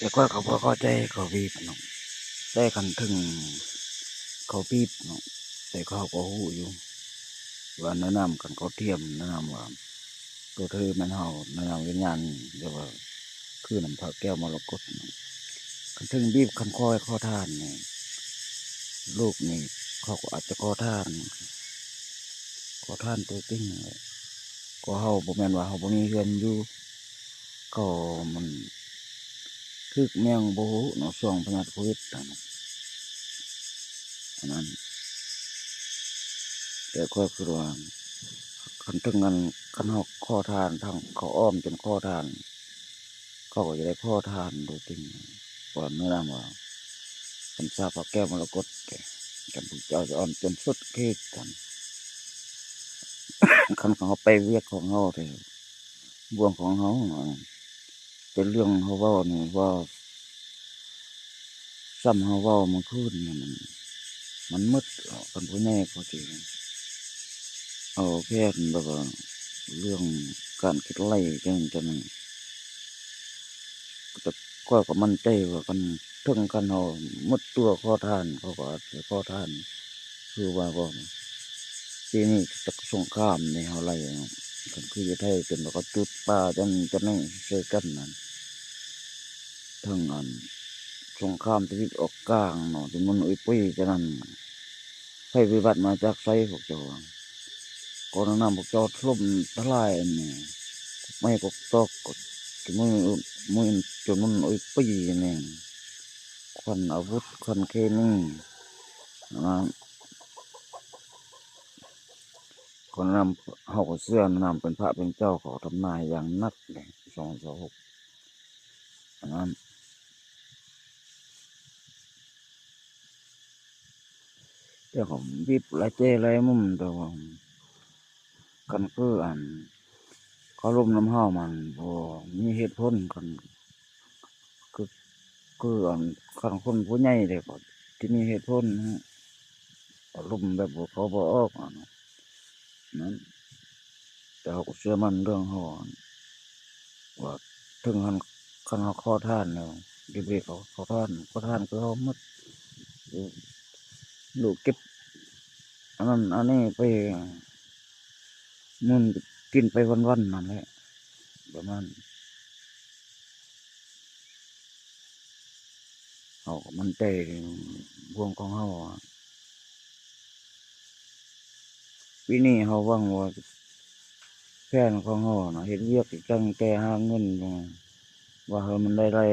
ແຕ່ຂ້ອຍກໍບໍ່ເຂົ້າໃຈເຂົາບີບເນາະ, ແຕ່ຄັນເຖິງເຂົາບີບເນາະ, ແຕ່ເຂົາກໍຮູ້ຢູ່ວ່າແນະນຳກັນ ເຂົາທຽມແນະນຳວ່າ ໂຕຖືແມ່ນເຮົາ ແນະນຳວິນຍານ ແຕ່ວ່າຄືນຳພະແກ້ວມໍລະກົດເນາະ. ຄັນເຖິງບີບ ຄັນຂໍໃຫ້ຂໍທານນີ້ ລູກນີ້ເຂົາກໍອາດຈະຂໍທານ ຂໍທານຕົວຈິງແຫຼະ. ກໍເຮົາບໍ່ແມ່ນວ່າເຮົາບໍ່ມີເຮືອນຢູ່ ເຂົາມັນຖືກແມ່ງບໍ່ຮູ້ເນາະ ຊ່ວງພະຍາດໂຄວິດນັ້ນ ອັນນັ້ນ. ແຕ່ຂ້ອຍຄິດວ່າ ຄັນເຖິງອັນ ຄັນເຮົາຂໍທານ ທາງເຂົາອ້ອມຈົນຂໍທານ ເຂົາກໍຈະໄດ້ຂໍທານໂດຍຈິງ ວ່າແນະນຳວ່າ ພັນສາພະແກ້ວມໍລະກົດ ຄັນພວກເຈົ້າຈະອ່ອນຈົນສຸດເຂດກັນ ຄັນເຮົາໄປວຽກຂອງເຮົາແທ້ ບ່ວງຂອງເຮົາ ແຕ່ເລື່ອງເຮົາເວົ້ານີ້ ເວົ້າ ສ່ຳເຮົາເວົ້າມື້ຄືນນີ້ ມັນ ມັນໝົດແລ້ວ. ຄັນຜູ້ໃຫຍ່ເຂົາຊິເອົາແຜນແບບວ່າ ເລື່ອງການຄິດໄລ່ຈັ່ງນັ້ນຈັ່ງນີ້ ແຕ່ຂ້ອຍກໍໝັ້ນໃຈວ່າ ຄັນເຖິງຂັ້ນເຮົາໝົດຕົວຂໍທານ ເຂົາກໍອາດຈະຂໍທານ ຄືວ່າບໍ່ ປີນີ້ຈັກສົງຄາມນີ້ເຮົາໄລ່ເນາະ. ຄັນຄືຢູ່ໄທ ຈົນວ່າເຂົາຈູດປ່າຈັ່ງ ຈັ່ງນີ້ໃສ່ກັນນັ້ນ ທັງອັນສົງຄາມທະວີບອອກກາງເນາະ ທີ່ມັນອຸຍປຸຍຈັ່ງນັ້ນ ໄພພິບັດມາຈາກໃສພວກເຈົ້າ? ກໍແນະນຳພວກເຈົ້າຖະຫຼົ່ມທະລາຍອັນນີ້ ກົກໄມ້ກົກຕອກ ກົກ ຈົນມັນ ມັນ ຈົນມັນອຸຍປຸຍນີ້ ຂວັນອາວຸດ ຂວັນເຄມີ ອັນນັ້ນ ກໍນຳ ເຮົາກໍເຊື່ອນຳເປັນພະເປັນເຈົ້າ ເຂົາທຳນາຍຢ່າງໜັກເດ້ ສອງພັນຊາວຫົກ ອັນນັ້ນ. ແຕ່ກໍບີບຫຼາຍແຈຫຼາຍມຸມ ແຕ່ວ່າຄັນຄືອັນເຂົາລົມນຳເຮົາ ມັນບໍ່ມີເຫດຜົນ ຄັນ ຄື ຄືອັນ ຄັນຄົນຜູ້ໃຫຍ່ເດ້ກໍຊິມີເຫດຜົນ ອາລົມແບບບໍ່ເຂົ້າບໍ່ອອກ ອັນນັ້ນ ແຕ່ເຮົາກໍເຊື່ອໝັ້ນເລື່ອງເຮົາ ວ່າເຖິງຄັນ ຄັນເຮົາຂໍທານແລ້ວ ດີເບເຂົາ ເຂົາທານ ເຂົາທານຄືເຮົາໝົດ ລູກເກັບອັນນັ້ນອັນນີ້ໄປ ມື້ກິນໄປວັນໆ ນັ້ນແຫຼະ ປະມານ ເຮົາກໍໝັ້ນໃຈໃນບ່ວງຂອງເຮົາ ປີນີ້ເຮົາຫວັງວ່າ ແຜນຂອງເຮົານະ ເຮັດວຽກ ຕັ້ງແຕ່ຫາເງິນ ວ່າໃຫ້ມັນໄດ້ລາຍ